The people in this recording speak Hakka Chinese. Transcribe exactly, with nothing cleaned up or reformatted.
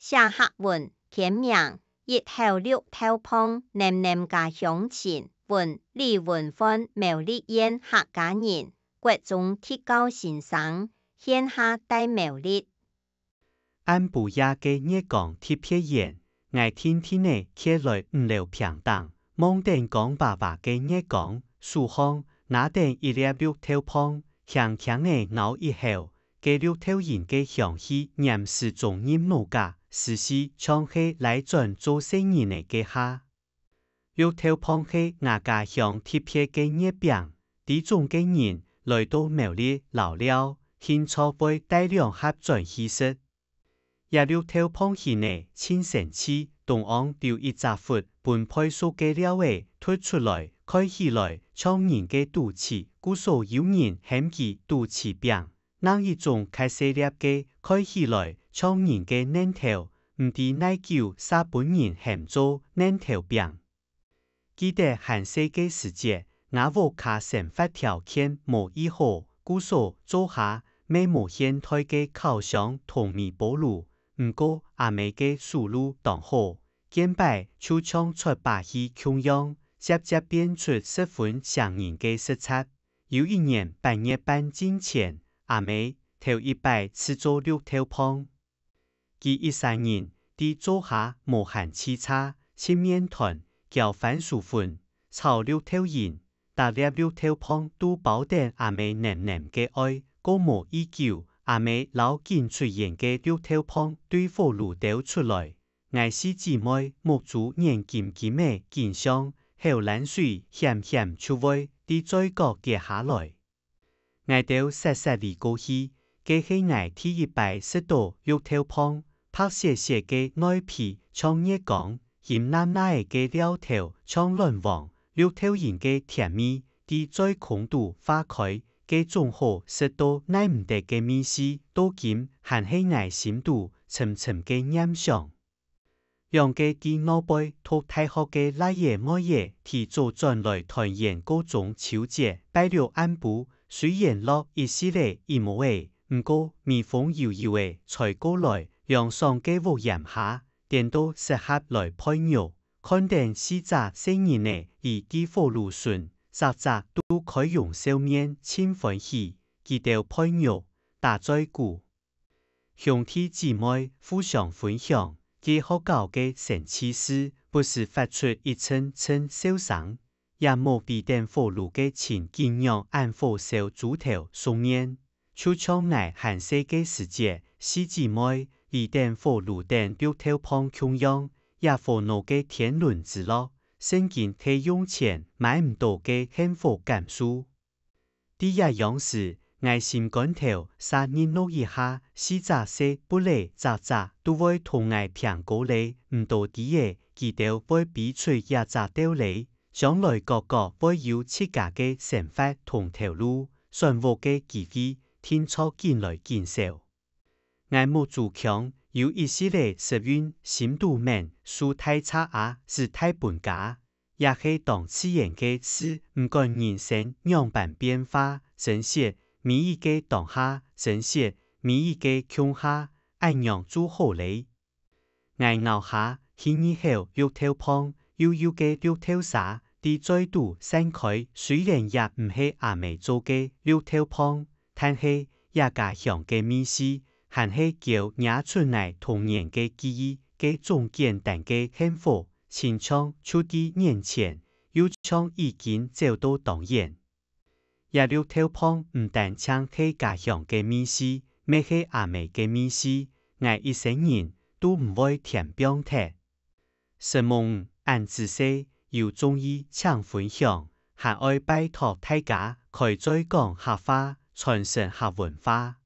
寫客文，簽名，一口綠豆椪，淰淰加香精，分李文煥苗栗縣客家人國中特教先生，現下戴苗栗。暗晡夜个月光特別圓，𠊎定定仔徛來五樓坪頂，望等光粄粄个月光，手項拿等一粒綠豆椪，輕輕仔咬一口，該綠豆仁个香氣黏時鐘入腦殼，時時像係拉轉做細人仔該下。 綠豆椪係吾家鄉特別个月餅，在種个人來到苗栗遶尞，定著會帶兩盒轉去食。這綠豆椪形仔盡神奇，中央有一隻核分配屬个料仔凸出來，看起來像人个肚臍，故所有人喊佢肚臍餅。 另一種較細粒个，看起來像人个乳頭，毋知哪久煞分人喊做乳頭餅。記得還細个時節，吾屋下生活條件無異好，故所灶下乜無現代个烤箱同微波爐，毋過阿姆个手路當好，見擺就像出把戲共樣，輒輒變出十分餳人个食材。 有一年八月半進前，阿姆頭一擺試做綠豆椪。佢一儕人在灶下無閒洎杈，沁麵團、攪番薯粉、炒綠豆仁，逐粒綠豆椪都包等阿姆淰淰个愛。過無幾久，阿姆摎緊出圓个綠豆椪對火爐兜出來， 𠊎四姊妹目珠圓金金仔緊相，口涎水險險就會在嘴角結下來。𠊎兜煞煞離過去，該係𠊎第一擺食著綠豆椪，白雪雪个外皮像月光，金藍藍仔个料頭像卵黃，綠豆仁个甜味在嘴空肚化開，該種好食到耐毋得个味緒，到今還係𠊎心肚深深个念想。 兩個在外背讀大學个倈仔妹仔，提早轉來團圓過中秋節。拜六暗晡，雖然落一息仔雨毛仔，毋過微風悠悠仔吹過來，涼爽个屋簷下，顛倒適合來焙肉。看等四隻細人仔，佢在火爐脣，隻隻都開容笑面，盡歡喜。佢兜焙肉、打嘴鼓， 兄弟姊妹互相分享佢學校个生趣事，不時發出一陣陣笑聲，也無比等火爐个情景仰恁火燒豬頭熟麵。就像𠊎還細个時節，四姊妹圍等火爐等綠豆椪共樣，也火鬧个天倫之樂，正經係用錢買毋到个幸福感受。 在這央時，𠊎心肝頭嗄䀵落一下，四隻細孛仔隻隻都會同𠊎平高咧，毋多知仔，佢兜會比出這隻道理，將來各各會有自家个生活同頭路，選屋个機會定著緊來緊少。 𠊎目珠腔有一息仔時運，心肚面，事大拆啊，事大分家，也係當自然个事。毋管人生仰般變化，珍惜每一個當下，珍惜每一個共下，恁樣就好咧。𠊎咬下第二口綠豆椪，幼幼个綠豆沙在嘴肚散開，雖然這毋係阿姆做个綠豆椪， 但係這家鄉个味緒，還係勾惹出𠊎童年个記憶。該種簡單个幸福，親像就在眼前，又像已經走到當遠。這綠豆椪毋單淨係家鄉个味緒，乜係阿姆个味緒，𠊎一生人都毋會添放忒。 承蒙恁仔細，有中意請分享，還愛拜託大家開嘴講客話，傳承客文化。